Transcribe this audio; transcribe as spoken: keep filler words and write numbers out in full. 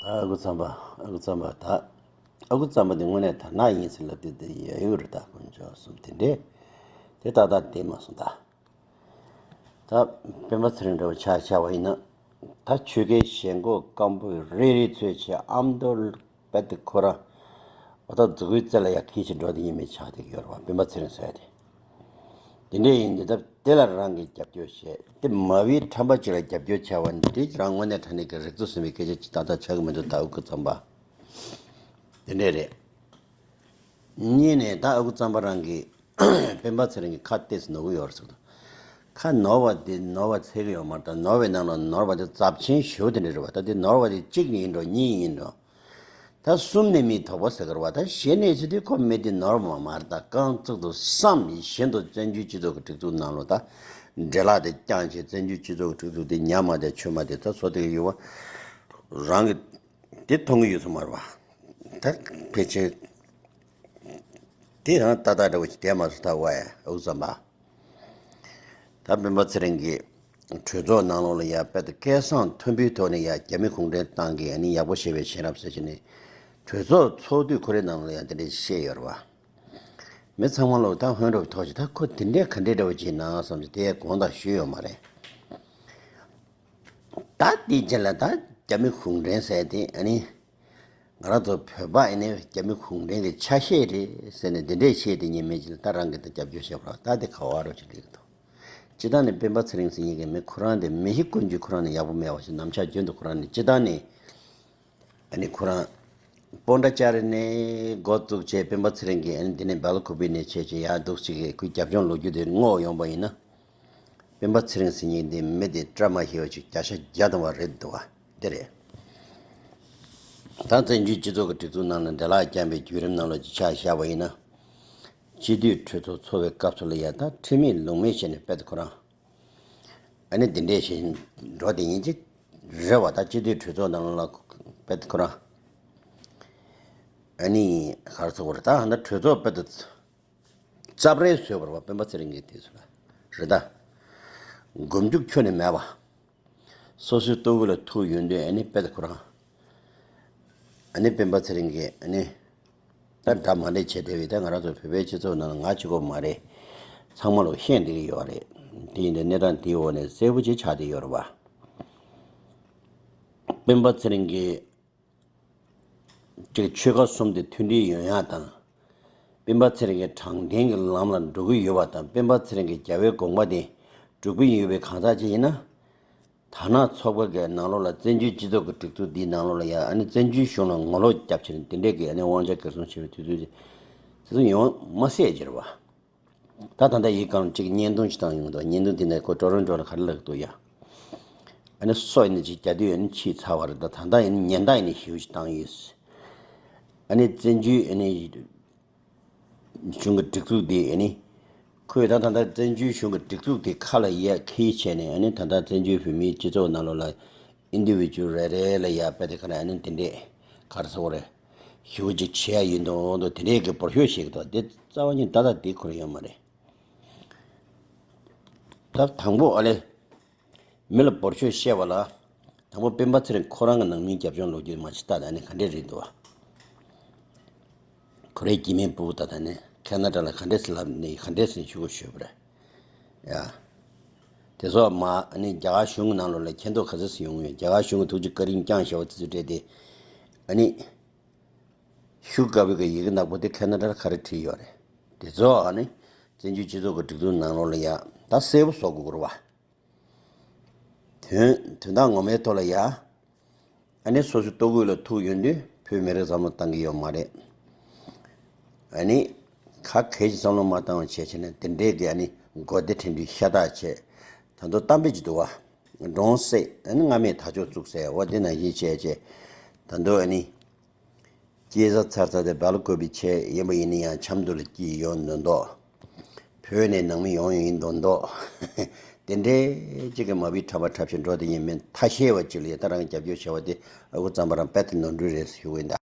ཨ་ཁུ་ཚང་པ། ཨ་ཁུ་ཚང་པ་ད། ཨ་ཁུ་ཚང་པ་དེ་དངོས་གནས་དར་ནག་ཡིན་ཟེར་ལབ་དུས་དེ་ཡ་ཡོད་རེད། ད་དཀོན་མཆོག་གསུམ་དེ་འདྲས་དེ་ཏག་ཏག་བསྡད་མ་སོང་ད། ད་སྤེན་པ་ཚེ་རིང་འདྲ་བོ་ཆ་བཞག་པ་ཡིན་ན། ད་ཆོལ་ཁའི་ཞེན་ཁོག་སྐམ་པོས་རེ་རེ་ཚོས་བྱས་ཨ་མདོ་རྦད་དེ་ཁོ་རང་འོ་ད་མཛུ་གུའི་རྩེ་ལ་ཡ་འཁྱེར་བྱས་འགྲོ་དེ་ཡིན་མིན་ཆགས་བསྡད་ཀྱི་ཡོད་རེད་བ། སྤེན་པ་ཚེ་རིང་ཟེར་ཡ་དེ། དེ་འདྲས་ཡིན་དུས་ད་དེ་ལ་རང་གིས་རྒྱབ་སྐྱོར་བྱས་དེ་མ་བའི་ཁྲམ་པ་ཅིག་ལ་རྒྱབ་སྐྱོར་བྱས་པ་འདི་རང་དངོས་གནས་དྲང་གནས་ཀྱི་རིག་ཚོ་ཟིན་པའི་སྐད་ཆ་ཅིག་ཏག་ཏག་ཆགས་ཀྱི་མི་འདུག་ད་ད་ཆགས་ཀྱི་མི་འདུག་དེ་འདྲས་རེད། གཉིས་ནས་ད་ཨ་ཁུ་ཚང་པ་རང་གིས་སྤེན་པ་ཚེ་རིང་གི་ཁ་ཏོག་ཙམ་ནོར་གྱི་ཡོད་རེད་ཟེར་གི་འདུག་ཁ་ནོར་བ་དེ་ནོར་བ་ཚད་ཀྱི་ཡོད་མ་རེད། ད་ནོར་བའི་ནང་ལ་ནོར་བ་དེ་རྩ་ཆེན་ཞེ་པོ་དེ་འདྲ་རེད་བ། ད་དེ་ནོར་བ་དེ་གཅིག་ཡིན་འགྲོ་གཉིས་ཡིན་འགྲོ། ད་གསུམ་ནས་མི་དོགས་པ་ཟེར་གི་རེད་བ། ད་གཞན་ནས་ཚུལ་དེ་ཁོ་མི་དེ་ནོར་བ་མ་རེད། ད་རྐང་བཙུགས་འདུག་བསམ་ཡིན་བཞིན་དུ་བཙན་བྱོལ་སྤྱི་ཚོགས་ཀྱི་སྒྲིག་འཛུགས་ནང་ལོགས་ད་འདྲེ་ལག་དེ་བརྐྱངས་བྱས་བཙན་བྱོལ་སྤྱི་ཚོགས་ཀྱི་སྒྲིག་འཛུགས་དེ་ཉམས་མ་བསྡད་ཆོས་མ་བསྡད་ད་བཟོ་བསྡད་ཀྱི་ཡོད་བ། རང་གི་དེ་མཐོང་གི་ཡོད་ས་མ་རེད་བ། ད་ཕལ་ཆེར་དེ་ཡང་ཏག་ཏག་འདྲ་བོ་ཞིག་བསྡད་མ་སོང་ད་བ་ཡ། ཨ་ཁུ་ཚང་པ། ད་སྤེན་པ་ཚེ་རིང་གིས་གྲོས་ཚོགས་ནང་ལོགས་ལ་ཡ་དཔེ་ད་སྐད་གསང་མཐོན་པོའི་ཐོག་ནས་ཡ་རྒྱ་མི་གུང་ཁྲན་ཏང་གིས་ཨ་ནི་ཡག་པོ་བྱས་པའི་བྱས་རབས་ཟེར་བྱས་ནས་གྲོས་ཚོགས་ཚོགས་དུས་ཁོ་རའི་ནང་ལ་ཡ་དེ་འདྲས་བཤད་ཡོད་རེད་བ། མི་ཚང་མ་ལོག་ད་ཧོན་རོབ་ཐོག་ཅིག་ད་ཁོ་དེ་འདྲས་ག་འདྲས་འདྲ་བོ་ཅིག་ན་བསམ་ཅིག་དེ་དགོངས་དག་ཞུས་ཡོད་མ་རེད། ད་དེའི་རྗེས་ལ་ད་རྒྱ་མི་གུང་ཁྲན་ཟེར་དེ་ཨ་ནི་ང་རང་ཚོ་བོད་པ་ཨ་ནི་རྒྱ་མི་གུང་ཁྲན་གྱི་ཆ་ཤས་རེད་ཟེར་ནས་འདི་འདྲས་བཤད་དེ་ཉན་མེད་ཅིག་ལ་ད་རང་གིས་ད་རྒྱབ་སྐྱོར་བྱས་པ་ད་དེ་ག་བ་རོ་ཅིག་འགྲིག་གི་འདུག་སྤྱི་བཏང་ནས་སྤེན་པ་ཚེ་རིང་ཟེར་མཁན་གྱི་མི་ཁོ་རང་དེ་མི་གཤིས་ཀུན་གྱིས་ཁོ་རང་ནས་ཡག་པོ་མེད་པ་ཞིག་ནམ་ཞག་རྒྱུན་དུ་ཁོ་རང་ནས་སྤྱི་བཏང་ནས། ཨ་ནི་ཁོ་རང་སྤོན་ཊ་ཅཱ་རི་ནས་འགོ་བཙུགས་བྱས་སྤེན་པ་ཚེ་རིང་གིས་ཨ་ནི་འདི་ནས་སྦེལ་ཀོབ་ནས་བྱས་བྱས་ཡར་འདུག་ཅིག་གི་ཁོའི་རྒྱབ་ལྗོངས་ལོ་རྒྱུས་དེ་བསྔོག་ཡོང་པ་ཡིན་ན། སྤེན་པ་ཚེ་རིང་ཟེར་མཁན་འདི་མི་དེ་བཀྲ་མ་ཤིས་པ་ཅིག་བརྒྱ་ཆ་བརྒྱ་བཏང་བ་རེད་འདུག་བ་འདི་རེད། ད་བཙན་བྱོལ་སྤྱི་ཚོགས་ཀྱི་སྒྲིག་འཛུགས་ནང་ལ་འདྲེ་ལག་བརྐྱངས་པའི་བརྒྱུད་རིམ་ནང་ལ་ཅིག་ཆ་བཞག་པ་ཡིན་ན། སྤྱི་འཐུས་གྲོས་ཚོགས་ཚོགས་པའི་སྐབས་སུ་ལ་ཡ་ད་ཁྲེལ་མེད་ལུང་མེད་བྱས་ནས་དཔེ་དེ་ཁོ་རང་ཨ་ནི་འདི་འདྲས་བྱས་འགྲོ་དེ་ཡིན་གཅིག་རེད་བ། ད་སྤྱི་འཐུས་གྲོས་ཚོགས་ནང་ལ་དཔེ་ཁོ་རང་ཨ་ནི་ག་རེ་ཟེར་དགོས་རེད། ད་ཧ་ད་གྲོས་ཚོགས་དཔེ་དེ་རྩབ་རལ་བཟོས་པ་རེད་བ། སྤེན་པ་ཚེ་རིང་གིས་དེ་ཚོ་ལ་རེད་ད། མགོ་མཇུག་ཁྱོན་ནས་མེད་པ། སོ་སོའི་ལྟོ་གོས་ལ་ཐུག་ཡོང་དུས་ཨ་ནི་དཔེ་དེ་ཁོ་རང་ཨ་ནི་སྤེན་པ་ཚེ་རིང་གིས་ཨ་ནི། ད་འདྲ་མ་འདྲ་བྱས་བསྡད་པའི་ད་ང་རང་ཚོ་བོད་པའི་སྤྱི་ཚོགས་ནང་ལ་ང་གཅིག་པོ་མ་རེད། ཚང་མ་ལ་ཤེས་བསྡད་ཀྱི་ཡོད་རེད། དེ་ཡིན་དུས་གནས་སྟངས་དེའི་འོག་ནས་གསལ་པོ་ཅིག་ཆགས་བསྡད་ཡོད་རེད་བ། སྤེན་པ་ཚེ་རིང་གིས་ཅིག་ཆོལ་ཁ་གསུམ་དེ་མཐུན་སྒྲིལ་ཡོང་ཡག་དང་། སྤེན་པ་ཚེ་རིང་གིས་དྲང་བདེན་གྱི་ལམ་ལ་འགྲོ་གི་ཡོད་པ་དང་སྤེན་པ་ཚེ་རིང་གི་རྒྱལ་བའི་དགོངས་པ་དེ་སྒྲུབ་ཀྱི་ཡོད་པའི་གང་ཟག་ཅིག་ཡིན་ན། དར་ནག་ཚོགས་པ་གི་ནང་ལོགས་ལ་བཙན་བྱོལ་སྤྱི་ཚོགས་ཀྱི་སྒྲིག་འཛུགས་འདིའི་ནང་ལོགས་ལ་ཡ་ཨ་ནི་བཙན་བྱོལ་གཞུང་ལ་ངོ་ལོག་རྒྱབ་ཕྱིར་དེ་འདྲས་ཀྱི་ཨ་ནི་དབང་ཆ་གར་སོང་བྱས་པའི་དུས་ཚོད་དེ་ཚོ་ཡོང་མ་སྲིད་ཀྱི་རེད་བ། ད་ད་ལྟ་ཡིག་སྒང་གཅིག་བརྙན་ཐུང་ཞིག་བཏང་ཡོང་འདུག་བརྙན་ཐུང་དེ་ནས་ཁོ་ཀྲོ་རོན་ཀྲོ་ལ་ག་རེ་ལབ་འདུག་ཡ། ཨ་ནི་སོ་ཡིན་ན་ཅིག་རྒྱ་དུས་ཨ་ནི་ཕྱིས་ཚར་བ་རེད། ད་ད་ལྟ་ཡིན་ན་ཉེན་བརྡ་ཡིན་ན་ཞེ་པོ་ཞིག་བཏང་ཡོད། ཨ་ནི་བཙན་བྱོལ་ཨ་ནི། གཞུང་གི་སྒྲིག་འཛུགས་དེ་ཨ་ནི། ཁོས་ད་ད་ལྟ་བཙན་བྱོལ་གཞུང་གི་སྒྲིག་འཛུགས་དེ་ཁ་ལ་ཡ་ཁྱེར་བྱས་ནས་ཨ་ནི་ད་ལྟ་བཙན་བྱོལ་བོད་མིའི་སྤྱི་ཚོགས་ནང་ལོགས་ལ་ཨིན་ཌི་བི་ཇུ་ཨལ་རེ་རེ་ལ་ཡ་དཔེ་དེ་ཁ་ལ་ཨ་ནི་དེ་འདྲས་ག་རེ་ཟེར་དགོས་རེད། ཞེ་པོ་ཅིག་བྱེད་ཡ་ཡིན་མདོག་མདོག་དེ་འདྲས་ཀྱི་འབོར་ཤོག་བཤད་ཀྱི་འདུག་དེ་རྩ་བ་ཉིད་ད་ལྟ་དེ་ཁོ་རང་ཡོད་མ་རེད། ད་དང་པོ་ཨ་ལེ། མི་ལ་འབོར་ཤོག་བཤད་པ་ལ། དང་པོ་སྤེན་པ་ཚེ་རིང་ཁོ་རང་གི་ནང་མིའི་རྒྱབ་ལྗོངས་ལོ་རྒྱུས་མ་ཅིག་ལྟ་ད་ནི་ག་འདྲས་རེད་འདུག་བ། ཁོ་རའི་སྐྱེ་དམན་ཕྲུ་གུ་ད་ད་ནི་ཁེ་ན་ཌ་ལ་ག་འདྲས་སེ་ལབ་ནི་ག་འདྲས་སེ་ཤུ་གུ་ཞུས་པ་རེད། ཡ། དེ་ཚོ་མ་ཨ་ནི་རྒྱ་གར་གཞུང་གི་ནང་ལོགས་ལ་མཁྱེན་རྟོགས་ག་ཚོད་སེ་ཡོང་གི་ཡོད། རྒྱ་གར་གཞུང་གི་ཐུགས་རྗེ་བཀའ་དྲིན་བསྐྱངས་བཞག་པ་དེ་ཚོ་སྤྲད་དེ། ཨ་ནི། ཤུ་གུ་ག་བི་གི་ཡི་གེ་ནག་པོ་དེ་ཁེ་ན་ཌ་ལ་ག་རེ་བྲིས་ཡོད་རེད། དེ་ཚོ་ཨ་ནི། བཙན་བྱོལ་སྤྱི་ཚོགས་ཀྱི་སྒྲིག་འཛུགས་ནང་ལོགས་ལ་ཡ་ད་གསལ་པོ་བཟོ་དགོས་ཀྱི་རེད་བ། དོན་དོན་དག་ངོ་མའི་ཐོག་ལ་ཡ། ཨ་ནི་སོ་སོའི་ལྟོ་གོས་ལ་ཐུག་ཡོང་དུས་བོད་མི་རིགས་བསམ་བློ་བཏང་གི་ཡོད་མ་རེད། ཨ་ནི་ཁ་གས་ཀྱི་བསམ་བློ་མ་བཏང་བ་བྱས་བྱས་ནས་དེ་འདྲས་ཀྱི་ཨ་ནི་མགོ་བདེ་ཕྲན་བུའི་ཤ་སྟག་བྱས། ད་དུང་གཏམ་དཔེ་ཅིག་འདུག་བ། འབྲོང་བསད་ཨ་ནི་རྔ་མས་དར་ལྕོག་བཙུགས་ཟེར་བ་དེ་ནང་བཞིན་བྱས་བྱས། ད་དུང་ཨ་ནི། སྐྱེས་ས་འཚར་ས་དེ་སྦེལ་ཀོབ་བྱས་ཡིན་པ་ཡིན་ན་ཡང་ཆབ་མདོ་ལ་སྐྱེས་ཡོང་མདོག་མདོག་བོད་ནས་ནང་མི་ཡོང་ཡོང་ཡིན་མདོག་མདོག་དེ་འདྲའི་གཅིག་གི་མ་བུའི་ཁྲམ་པ་ཁྲབ་ཆེ་འགྲོ་དེ་ཡིན་མིན་ཐ་ཤལ་བ་གཅིག་ལ་ཡ་ད་རང་རྒྱབ་སྐྱོར་བྱས་པ་དེ་ཨ་ཁུ་ཙམ་པ་རང་དཔེ་དེ་ནོར་འཁྲུལ་རེད་ཞུ་གི་ཡིན་ད།